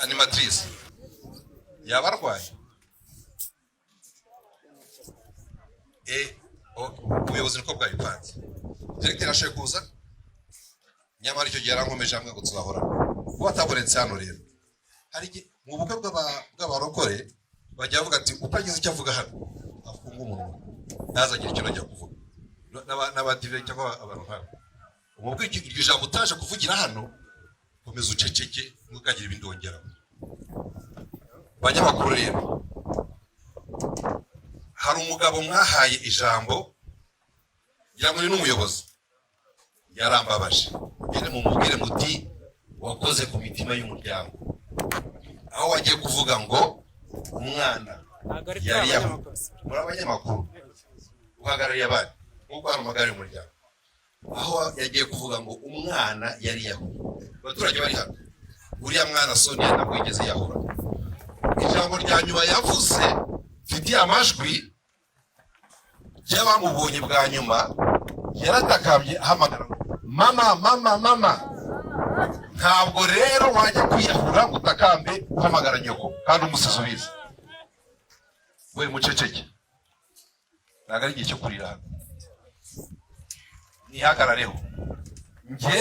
Animatrice yaba arwaye? Ok, ubuyobozi niko bwabipanze. Directeur ashoboye kuza, nyamara icyo gihe yarankomeje hamwe ngo tuzahorana. Kuba atabonetse hano rero, hari igihe mu bukwe bw'abarokore bajya bavuga ati: "Utagize icyo avuga hano afunga umunwa, ntazagire ikintu ajya kuvuga." N'abadive cyangwa abantu nk'abo, umubwira iryo jambo: "Utaje kuvugira hano, komeza uceceke, ntukagire ibindi wongeraho." Banyamakuru rero, hari umugabo mwahaye ijambo, ngira ngo ni n'umuyobozi, yarambabaje. Mugende mumubwire muti: "Wakoze ku mitima y'umuryango aho wagiye kuvuga ngo umwana Ntabwo ari turi yari yahuye." abanyamakuru. Muri abanyamakuru, uhagarariye abandi nk'uko hano uhagarariye umuryango. Aho yagiye kuvuga ngo umwana yari yahuye, abaturage bari hano, uriya mwana Sonia ntabwo yigeze yahura. Ijambo rya nyuma yavuze, mfitiye amajwi y'abamubonye bwa nyuma, yaratakambye ahamagara ngo: "Mama, mama, mama." Ntabwo rero wajya kwiyahura ngo utakambe uhamagara nyoko kandi umusizi ubizi. We muceceke, ntabwo ari igihe cyo kurira hano. Nihagarareho njye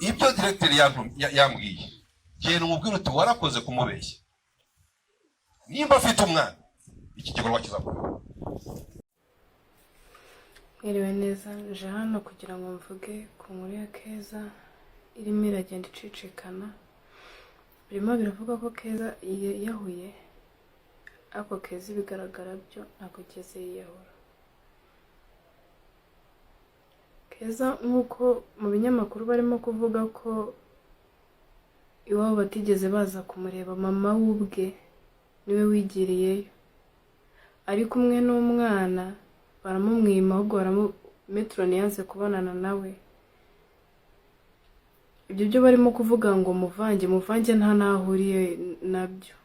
ibyo directeur yambwiye. Genda umubwire uti: "Warakoze kumubeshya." Nimba afite umwana, iki gikorwa kizakorwa. Mwiriwe neza. Nje hano kugira ngo mvuge ku nkuru ya Keza irimo iragenda icicikana. Birimo biravuga ko Keza yiyahuye, ariko Keza ibigaragara byo ntabwo Keza yiyahura. Keza, nk'uko mu binyamakuru barimo kuvuga ko iwabo batigeze baza kumureba, mama we ubwe niwe wigiriyeyo ari kumwe n'umwana, baramumwima, ahubwo baramu matron yanze kubonana nawe. Ibyo byo barimo kuvuga ngo Muvange, Muvange nta n'aho ahuriye nabyo,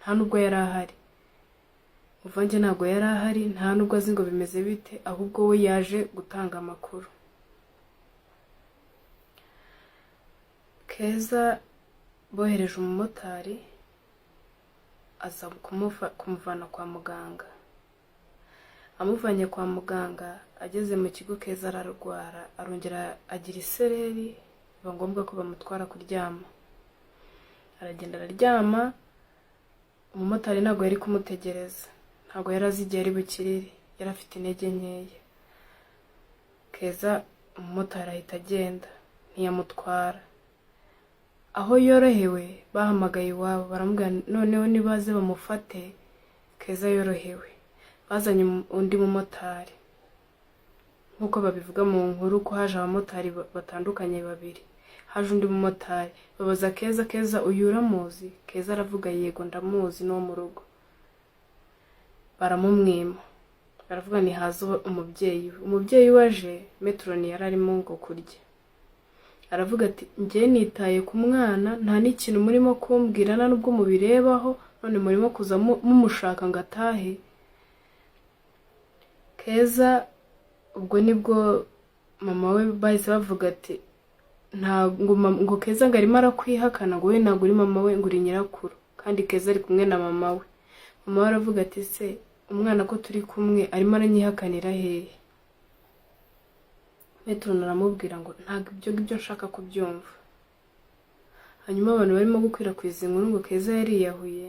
nta nubwo yari ahari. Muvange ntabwo yari ahari, nta nubwo azi ngo bimeze bite, ahubwo we yaje gutanga amakuru. Keza bohereje umumotari aza kumuvana kwa muganga. Amuvanye kwa muganga, ageze mu kigo, Keza ararwara, arongera agira isereri, biba ngombwa ko bamutwara kuryama. Aragenda araryama. Umumotari ntabwo yari kumutegereza, ntabwo yari azi igihe ari bukirire, yari afite intege nkeya. Keza umumotari ahita agenda, ntiyamutwara. Aho yorohewe, bahamagaye iwabo, baramubwira noneho nibaze bamufate Keza yorohewe. Bazanye undi mumotari, nk'uko babivuga mu nkuru ko haje abamotari batandukanye babiri. Haje undi mumotari, babaza Keza: "Keza uyu uramuzi?" Keza aravuga: "Yego, ndamuzi, ni uwo mu rugo." Baramumwima, baravuga ntihaze umubyeyi we. Umubyeyi we aje, matron yari arimo ngo kurya. Aravuga ati: "Njye nitaye ku mwana, nta n'ikintu murimo kumbwira, nta nubwo mubirebaho, none murimo kuza mumushaka ngo atahe." Keza ubwo nibwo mama we bahise bavuga ati ntabwo ngo Keza ngo arimo arakwihakana, ngo we ntabwo uri mama we, ngo uri nyirakuru, kandi Keza ari kumwe na mama we. Mama we aravuga ati: "Se umwana ko turi kumwe, arimo aranyihakanira hehe?" Matron aramubwira ngo ntabwo ibyo ngibyo nshaka kubyumva. Hanyuma abantu barimo gukwirakwiza inkuru ngo Keza yariyahuye.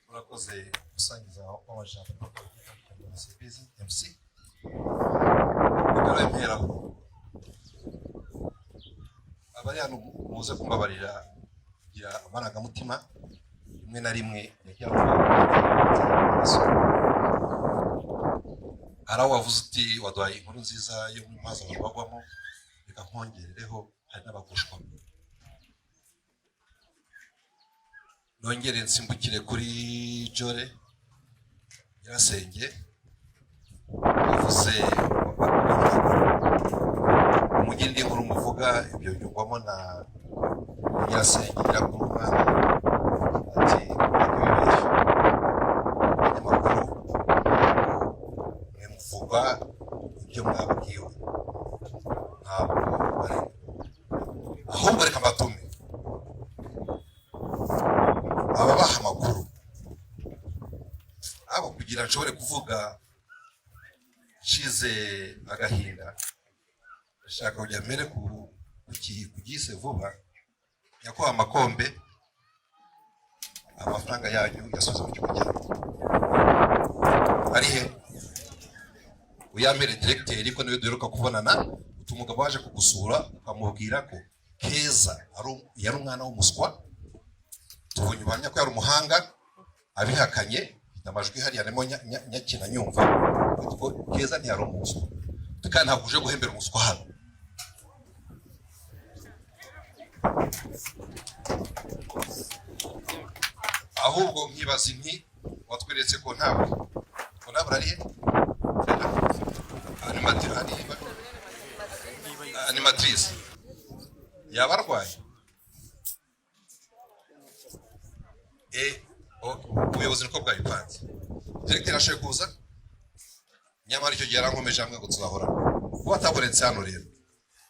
Murakoze gusangiza w'amajambo MC. Reka mperaho, abari hano muze kumbabarira. Tugira amarangamutima rimwe na rimwe yagira. Hari aho wavuze uti waduhaye inkuru nziza yo mu mazi abantu bagwamo, reka nkongerereho hari n'abagushwa. Nongere nsimbukire kuri Jore Nyirasenge wavuze umugeni indi nkuru muvuga, ibyo byungwamo na nyirasenge nyirakuru w'umwana, ati ibibeshyo abanyamakuru mwe muvuga ibyo mwabwiwe, ntabwo ari ahubwo reka mbatume ababaha amakuru abo kugira nshobore kuvuga nshize agahinda. Ndashaka kugira mbere ku gise vuba. Nyakubahwa Makombe, amafaranga yanyu yasubize mu kigo cyanyu ari he? Uyambere directeur, ko niwe duheruka kubonana. Utu umugabo waje kugusura ukamubwira ko Keza yari umwana w'umuswa, tubonye ubuhamya ko yari umuhanga, abihakanye. Mfite amajwi hariya arimo nyakina nyumva ko Keza ntiyari umuswa, kandi ntabwo uje guhembera umuswa hano. Ahubwo nkibaza inti watweretse ko ntabwo ko ntabwo ari he animatrice yaba arwaye. Ubuyobozi niko bwabipanze, directeur ashoboye kuza, nyamara icyo gihe yarankomeje hamwe ngo tuzahorana. Kuba atabonetse hano rero,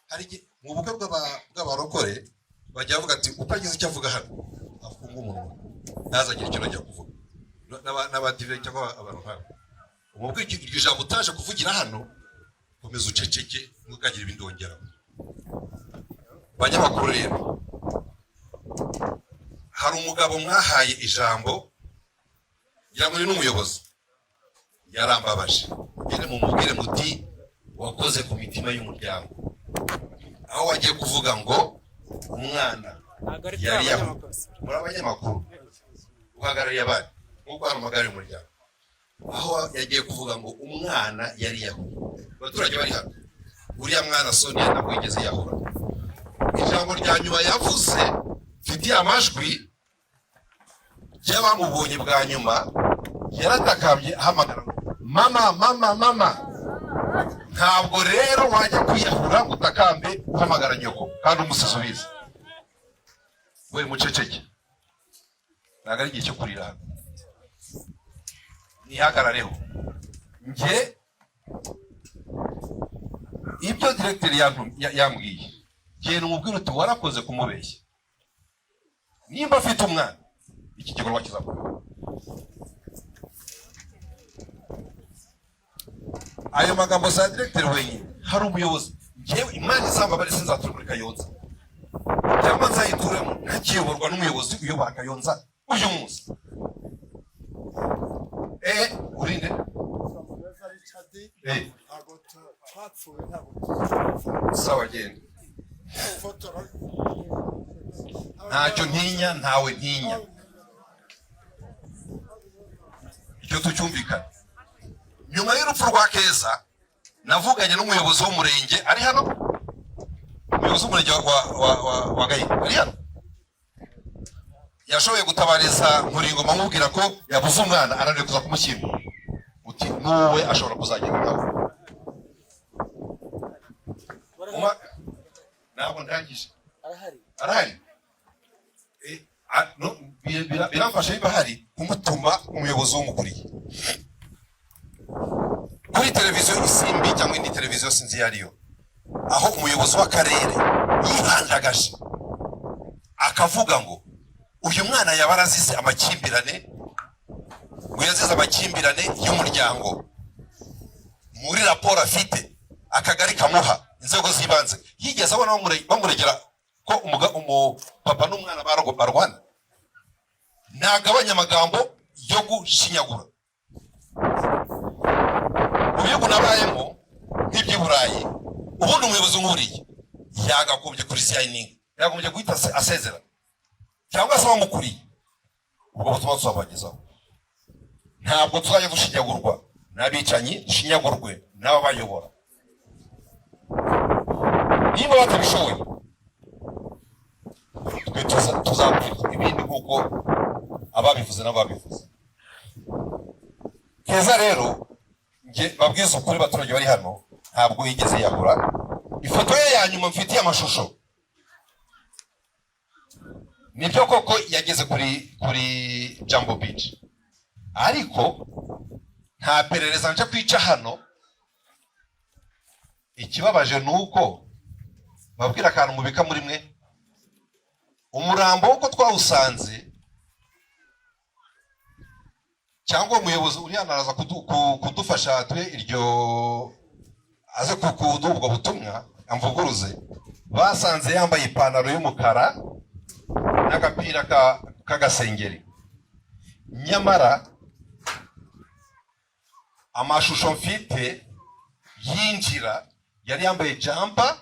hari igihe mu bukwe bw'abarokore bajya bavuga ati utagize icyo avuga hano afunga umunwa, ntazagire ikintu ajya kuvuga. N'abadive cyangwa abantu nk'abo, umubwira iryo jambo utaje kuvugira hano, komeza uceceke ntukagire ibindi wongeraho. Banyamakuru rero, hari umugabo mwahaye ijambo, ngira ngo ni n'umuyobozi, yarambabaje. Mugende mumubwire muti wakoze ku mitima y'umuryango, aho wagiye kuvuga ngo umwana Ntabwo ari yari turi yahuye. abanyamakuru. Muri abanyamakuru uhagarariye abandi nk'uko hano uhagarariye umuryango, aho yagiye kuvuga ngo umwana yari yahuye. Abaturage bari hano, uriya mwana Sonia ntabwo yigeze yahura. Ijambo rya nyuma yavuze mfitiye amajwi y'abamubonye bwa nyuma, yaratakambye ahamagara ngo mama, mama, mama. Ntabwo rero wajya kwiyahura ngo utakambe uhamagara nyoko kandi umusizi ubizi. We muceceke, ntabwo ari igihe cyo kurira hano, nihagarareho. Njye ibyo directeur yambwiye, genda umubwire uti warakoze kumubeshya. Nimba afite umwana, iki gikorwa kizakorwa. Ayo magambo za directeur wenyine, hari umuyobozi. Njyewe Imana izambabare sinzatura muri Kayonza, cyangwa nzayituremo ntakiyoborwa n'umuyobozi uyobora Kayonza uyu munsi. Urinde. Ntabwo twapfuye, ntabwo Sawa, genda. fotora. Ntacyo ntinya, ntawe ntinya, icyo tucyumvikana. Nyuma y'urupfu rwa Keza navuganye n'umuyobozi w'umurenge ari hano, umuyobozi w'umurenge wa Gahini ari hano, yashoboye gutabariza Nkuringoma amubwira ko yabuze umwana, ananiwe kuza kumushyingura. Uti n'uwe ashobora kuzagenda nawe. Ntabwo ndangije. Arahari. Arahari. No, biramfasha niba hari kumutuma umuyobozi w'umukuriye kuri televiziyo Isimbi cyangwa indi televiziyo sinzi iyo ariyo, aho umuyobozi w'akarere yihandagaje akavuga ngo uyu mwana yaba arazize amakimbirane, ngo yazize amakimbirane y'umuryango. Muri raporo afite akagari kamuha inzego z'ibanze, yigeze abona bamuregera ko umupapa n'umwana barwana? Ntagabanya amagambo yo gushinyagura. Mu bihugu nabayemo nk'iby'i Burayi, ubundi umuyobozi nk'uriya yagagombye kurizayininga, yagagombye guhita asezera. Cyangwa se abamukuriye, ubwo butumwa tuzabagezaho. Ntabwo tuzajya dushinyagurwa n'abicanyi, dushinyagurwe n'ababayobora. Niba batabishoboye, twe tuzakora ibindi nk'uko ababivuze n'ababivuze. Keza rero, nge babwiza ukuri, abaturage bari hano, ntabwo yigeze yahura. Ifoto ye ya nyuma mfitiye amashusho, nibyo koko yageze kuri Jambo Beach, ariko nta perereza nje kwica hano. Ikibabaje ni uko babwira akantu mubika muri mwe: umurambo w'uko twawusanze, cyangwa umuyobozi uri hano araza kudufasha duhe iryo, aze kuduha ubwo butumwa amvuguruze. Basanze yambaye ipantaro y'umukara n'agapira k'agasengeri, nyamara amashusho mfite yinjira yari yambaye jumper,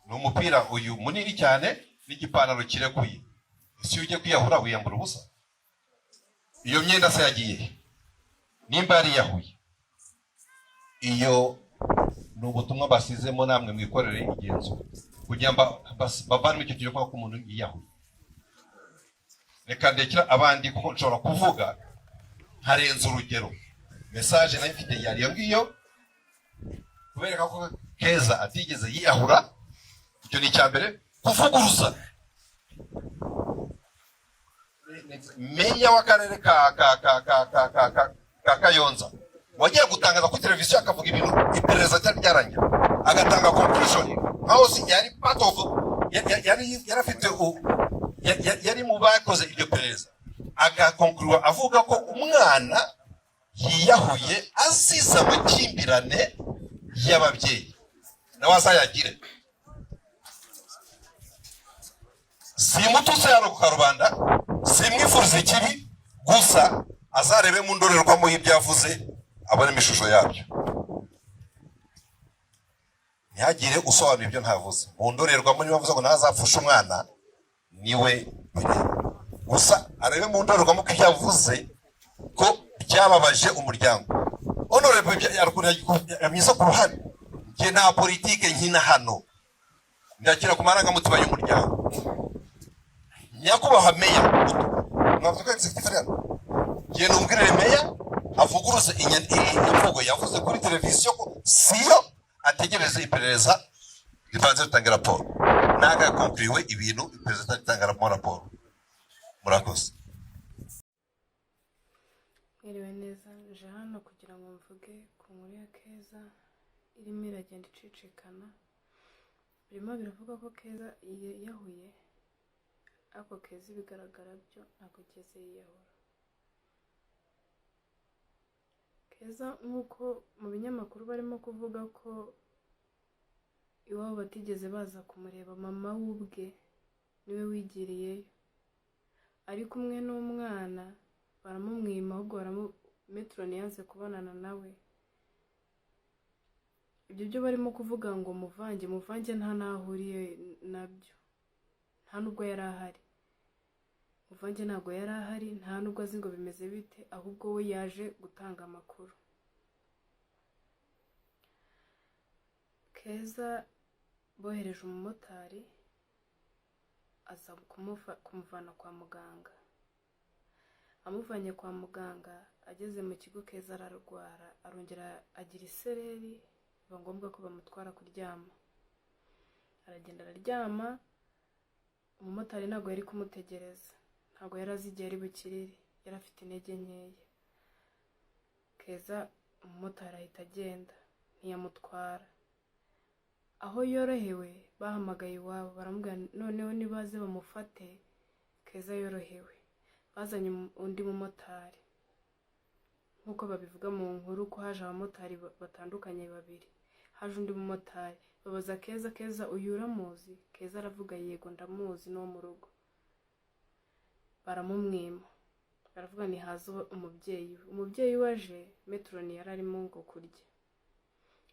ni umupira uyu munini cyane n'igipantaro kirekuye. Ese iyo ugiye kwiyahura wiyambura ubusa? Iyo myenda se yagiye he nimba yariyahuye? Iyo ni ubutumwa basizemo, namwe mwikorere igenzura kugira ngo bavanemo icyo kintu ko umuntu yiyahuye. Reka ndekera abandi, kuko nshobora kuvuga nkarenza urugero. Message nayo mfite yari iyo ngiyo, kubereka ko Keza atigeze yiyahura. Icyo ni icya mbere. Kuvuguruza meya w'akarere ka Kayonza wagiye gutangaza kuri televiziyo, akavuga ibintu iperereza ryari ryarangira, agatanga conclusion nkaho si yari part of yari yarafite yari mu bakoze iryo perereza, agakonkurura avuga ko umwana yiyahuye azize amakimbirane y'ababyeyi, nawe azayagire. Simututse hano ku karubanda, simwifuriza ikibi, gusa azarebe mu ndorerwamo y'ibyo yavuze, abonemo ishusho yabyo. Ntihagire usobanura ibyo ntavuze mu ndorerwamo. Niba avuze ngo ntazapfushe umwana, niwe bireba. Gusa arebe mu ndorerwamo ko ibyo yavuze ko byababaje umuryango. Honorable yamyiza ku ruhande, njye nta politike nkina hano, ndakira ku marangamutima y'umuryango. Nyakubahwa meya, mwavuze ko executive ari hano, genda umbwirire meya avuguruze imvugo yavuze kuri televiziyo, ko siyo, ategereze iperereza ribanze ritanga raporo. Nagakonkuriwe ibintu iperereza ritanga raporo. Murakoze. Mwiriwe neza. Nje hano kugira ngo mvuge ku nkuru ya Keza irimo iragenda icicikana. Birimo biravuga ko Keza yiyahuye, ariko Keza ibigaragara byo ntabwo Keza yiyahura. Keza, nk'uko mu binyamakuru barimo kuvuga ko iwabo batigeze baza kumureba, mama we ubwe niwe wigiriyeyo ari kumwe n'umwana, baramumwima, ahubwo matron yanze kubonana nawe. Ibyo byo barimo kuvuga ngo Muvange, Muvange nta n'aho ahuriye nabyo, nta nubwo yari ahari. Muvange ntabwo yari ahari, nta nubwo azi ngo bimeze bite, ahubwo we yaje gutanga amakuru. Keza bohereje umumotari aza kumuvana kwa muganga. Amuvanye kwa muganga, ageze mu kigo, Keza ararwara, arongera agira isereri, biba ngombwa ko bamutwara kuryama. Aragenda araryama. Umumotari ntabwo yari kumutegereza, ntabwo yari azi igihe ari bukirire, yari afite intege nkeya. Keza umumotari ahita agenda, ntiyamutwara. Aho yorohewe, bahamagaye iwabo, baramubwira noneho nibaze bamufate Keza yorohewe. Bazanye undi mumotari, nk'uko babivuga mu nkuru ko haje abamotari batandukanye babiri. Haje undi mumotari, babaza Keza: "Keza uyu uramuzi?" Keza aravuga: "Yego, ndamuzi, ni uwo mu rugo." Baramumwima, baravuga ntihaze umubyeyi we. Umubyeyi we aje, matron yari arimo ngo kurya,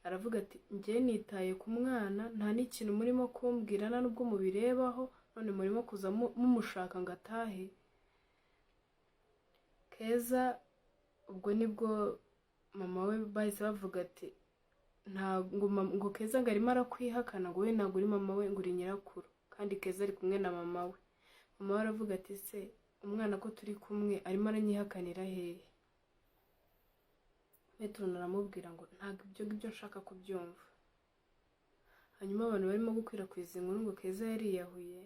aravuga ati: "Njye nitaye ku mwana, nta n'ikintu murimo kumbwira, nta n'ubwo mubirebaho." None murimo kuza mumushaka ngo atahe. Keza ubwo nibwo mama we bahise bavuga ati ntabwo ngo Keza ngo arimo arakwihakana, ngo we ntabwo uri mama we, ngo uri nyirakuru, kandi Keza ari kumwe na mama we. Mama we aravuga ati se umwana ko turi kumwe arimo aranyihakanira hehe? Metero aramubwira ngo ntabwo ibyo ngibyo nshaka kubyumva. Hanyuma abantu barimo gukwirakwiza inkuru ngo Keza yariyahuye.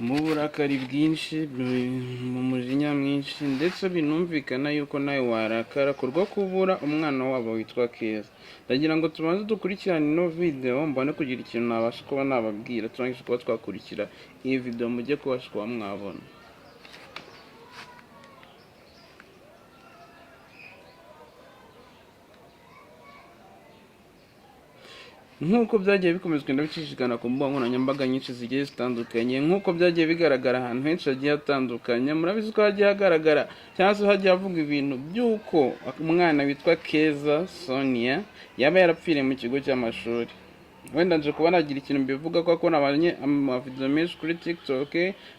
Mu burakari bwinshi, mu mujinya mwinshi, ndetse binumvikana yuko nawe warakara kurwo kubura umwana wabo witwa Keza. Ndagira ngo tubanze dukurikirane ino video, mbone kugira ikintu nabasha kuba nababwira, turangije kuba twakurikira iyi video mujye kubasha kuba mwabona. Nk'uko byagiye bikomezwa ndabicishikana ku mbuga nkoranyambaga nyinshi zigiye zitandukanye, nk'uko byagiye bigaragara ahantu henshi hagiye hatandukanye, murabizi ko hagiye hagaragara cyangwa se hagiye havuga ibintu by'uko umwana witwa Keza Sonia yaba yarapfiriye mu kigo cy'amashuri. Wenda nje kuba nagira ikintu mbivuga kuko nabonye amavideo menshi kuri TikTok,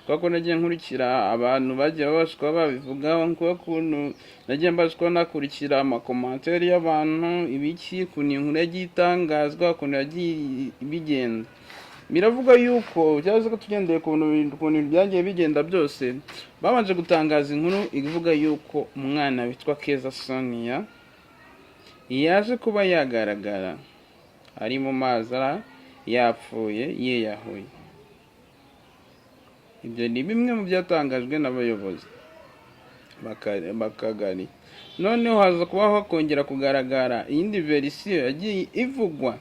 kuko nagiye nkurikira abantu bagiye babasha kuba babivugaho, kuko nagiye mbasha kuba nakurikira amakomantere y'abantu, ibiki, ukuntu inkuru yagiye itangazwa, ukuntu yagiye bigenda. Biravuga yuko cyangwa se ko tugendeye ku bintu byagiye bigenda byose, babanje gutangaza inkuru ivuga yuko umwana witwa Keza Sonia yaje kuba yagaragara ari mu mazi yapfuye yiyahuye. Ibyo ni bimwe mu byatangajwe n'abayobozi b'akagari. Noneho haza kubaho kongera kugaragara iyindi verisiyo yagiye ivugwa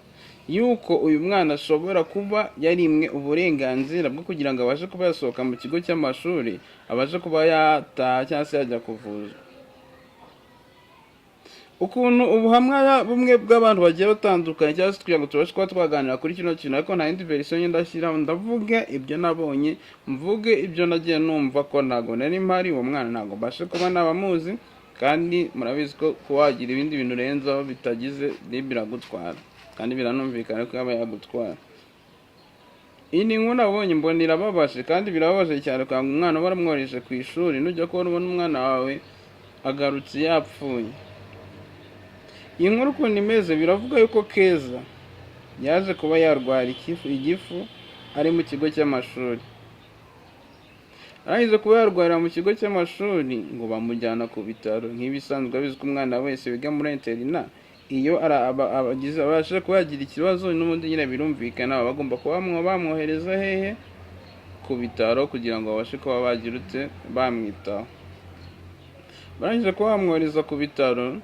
yuko uyu mwana ashobora kuba yarimwe uburenganzira bwo kugira ngo abashe kuba yasohoka mu kigo cy'amashuri, abashe kuba yataha cyangwa se yajya kuvuzwa. Ukuntu ubuhamwa bumwe bw'abantu bagiye batandukanye cyangwa se kugira ngo tubashe kuba twaganira kuri kino kintu, ariko nta yindi verisiyo ngenda ndashyiraho, ndavuge ibyo nabonye, mvuge ibyo nagiye numva, ko ntabwo nari mpari, uwo mwana ntabwo mbashe kuba nabamuzi, kandi murabizi ko kuba wagira ibindi bintu urenzaho bitagize biragutwara, kandi biranumvikana ko yaba yagutwara. Iyi ni inkuru nabonye mbona irababaje, kandi birababaje cyane kwanga umwana baramwohereje ku ishuri, nujya kubona ubona umwana wawe agarutse yapfuye. Iyi nkuru ukuntu imeze, biravuga yuko Keza yaje kuba yarwara igifu ari mu kigo cy'amashuri. Arangije kuba yarwarira mu kigo cy'amashuri, ngo bamujyana ku bitaro nk'ibisanzwe. Abizi ko umwana wese wiga muri interina iyo abagize abasha kuba yagira ikibazo, n'ubundi nyine birumvikana baba bagomba kuba bamwohereza hehe? Ku bitaro, kugira ngo babashe kuba bagira ute, bamwitaho. Barangije kuba bamwohereza ku bitaro,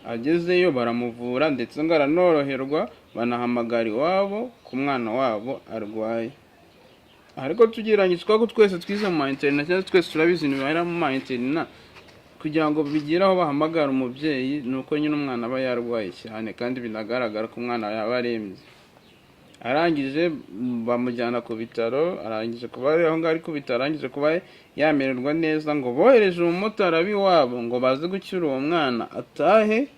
agezeyo baramuvura, ndetse ngo aranoroherwa, banahamagara iwabo ku mwana wabo arwaye. Ariko tugereranyije, ko twese twize mu ma interina cyangwa twese turabizi ibintu bibera mu ma interina, kugira ngo bigire aho bahamagara umubyeyi ni uko nyine umwana aba yarwaye cyane, kandi binagaragara ko umwana yaba arembye. Arangije bamujyana ku bitaro, arangije kuba aho ngaho ari ku bitaro, arangije kuba yamererwa neza, ngo bohereje umumotari ab'iwabo ngo baze gucyura uwo mwana atahe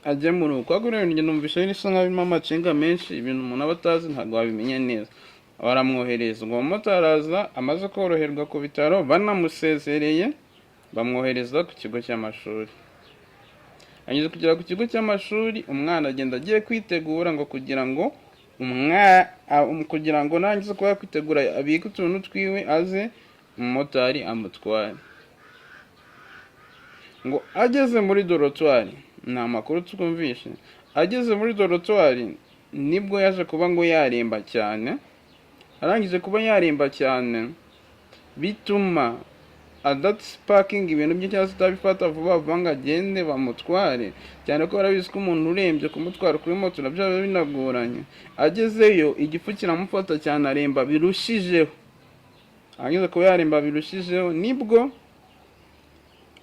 ajye mu rugo. Kuko rero njye numvise bisa nkaho birimo amacenga menshi, ibintu umuntu aba atazi ntabwo wabimenya neza. Baramwohereza, ngo umumotari aza amaze koroherwa ku bitaro, banamusezereye, bamwohereza ku kigo cy'amashuri. Anyuze kugera ku kigo cy'amashuri, umwana agenda agiye kwitegura ngo kugira ngo narangiza kuba yakwitegura abike utuntu twiwe, aze umumotari amutware. Ngo ageze muri dortoir, ni amakuru twumvishe, ageze muri dortoir nibwo yaje kuba ngo yaremba cyane. Arangije kuba yaremba cyane, bituma Adasipakinga ibintu bye cyangwa se atabifata vuba vuba ngo agende bamutware, cyane ko barabizi ko umuntu urembye kumutwara kuri moto nabyo biba binagoranye. Agezeyo igifu kiramufata cyane, aremba birushijeho. Ageze kuba yaremba birushijeho, nibwo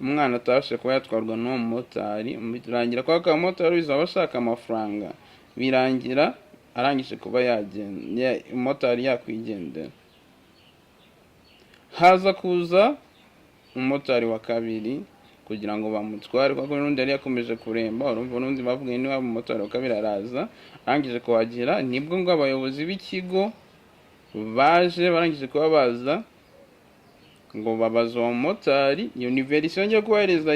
umwana atabashije kuba yatwarwa n'uwo mumotari. Birangira kwa kamotari bizaba ashaka amafaranga, birangira arangije kuba yagenda, umumotari yakwigendera. Haza kuza umumotari wa kabiri kugira ngo bamutware, kuko n'undi yari yakomeje kuremba. Urumva n'undi bavuga niba umumotari wa kabiri araza, arangije kuhagera nibwo ngo abayobozi b'ikigo baje. Barangije kuba baza ngo babaza uwo mumotari. Iyo ni version ngiye kubahereza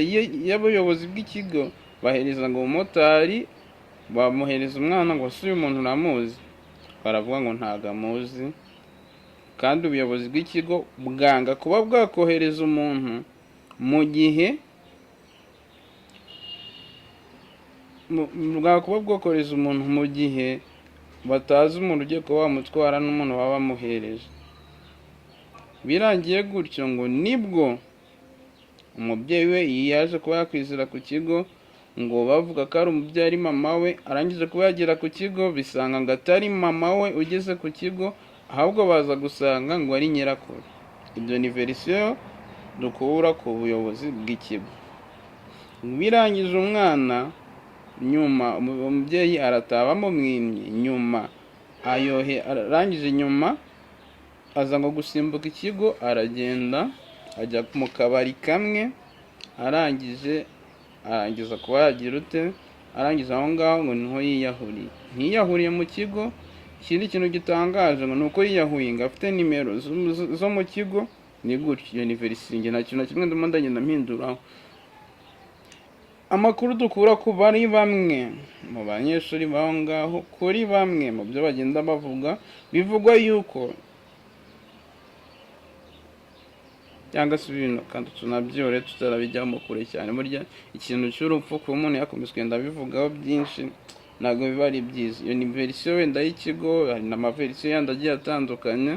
y'abayobozi bw'ikigo. Bahereza ngo umumotari, bamuhereza umwana ngo: "Se uyu muntu uramuzi?" Baravuga ngo ntago amuzi, kandi ubuyobozi bw'ikigo bwanga kuba bwakohereza umuntu mu gihe bwanga kuba bwakohereza umuntu mu gihe batazi umuntu ugiye kuba wamutwara n'umuntu baba bamuhereje. Birangiye gutyo ngo nibwo umubyeyi we yaje kuba yakwizira ku kigo, ngo bavuga ko ari umubyeyi, ari mama we. Arangije kuba yagera ku kigo, bisanga ngo atari mama we ugeze ku kigo, ahubwo baza gusanga ngo ari nyirakuru. Ibyo ni version dukura ku buyobozi bw'ikigo. Birangije umwana nyuma umubyeyi arataha bamumwimye, nyuma ayohe arangije nyuma aza ngo gusimbuka ikigo, aragenda ajya mu kabari kamwe. Arangije arangiza kuba yagira ute, arangije aho ngaho ngo niho yiyahuriye, ntiyiyahuriye mu kigo. Ikindi kintu gitangaje ngo ni uko yiyahuye ngo afite nimero zo mu kigo. Ni gutyo, iyo ni version. Nta kintu na kimwe ndimo ndagenda mpinduraho. Amakuru dukura ku bari bamwe mu banyeshuri b'aho ngaho, kuri bamwe mu byo bagenda bavuga, bivugwa yuko cyangwa se ibintu kandi tunabyore tutarabijyamo kure cyane. Burya ikintu cy'urupfu, kuba umuntu yakomeza kugenda abivugaho byinshi, ntabwo biba ari byiza. Iyo ni version wenda y'ikigo, hari n'ama version yandi agiye atandukanye.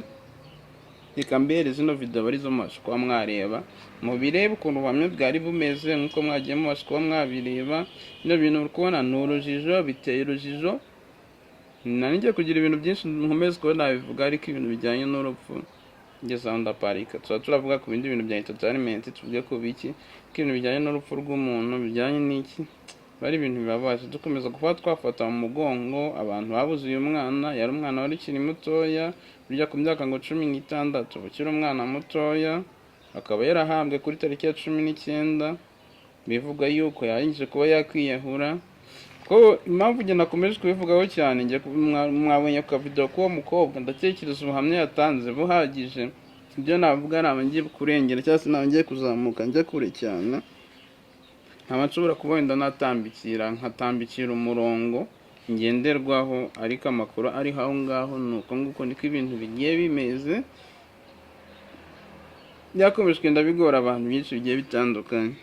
Reka mbere zino video arizo mubasha kuba mwareba, mubirebe ukuntu ubuhamya bwari bumeze nk'uko mwagiye mubasha kuba mwabireba. Bino bintu uri kubona ni urujijo, biteye urujijo. Nari ngiye kugira ibintu byinshi nkomeze kuba nabivuga, ariko ibintu bijyanye n'urupfu ngeze aho ndaparika. Tuba turavuga ku bindi bintu bya entertainment, tuvuge ku biki, ko ibintu bijyanye n'urupfu rw'umuntu bijyanye n'iki bari ibintu bibabaje. Dukomeza kuba twafata mu mugongo abantu babuze uyu mwana. Yari umwana wari ukiri mutoya, burya ku myaka ngo 16 ukiri umwana mutoya. Akaba yarahambwe kuri tariki ya 19. Bivuga yuko yarangije kuba yakwiyahura. Ko impamvu njye nakomeje kubivugaho cyane, njye mwabonye ku kavidewo k'uwo mukobwa, ndatekereza ubuhamya yatanze buhagije. Ibyo navuga naba ngiye kurengera cyangwa se naba ngiye kuzamuka njya kure cyane, nkaba nshobora kuba wenda natambikira, nkatambikira umurongo ngenderwaho. Ariko amakuru ari aho ngaho ni uko nguko, niko ibintu bigiye bimeze. Byakomeje kugenda bigora abantu byinshi bigiye bitandukanye.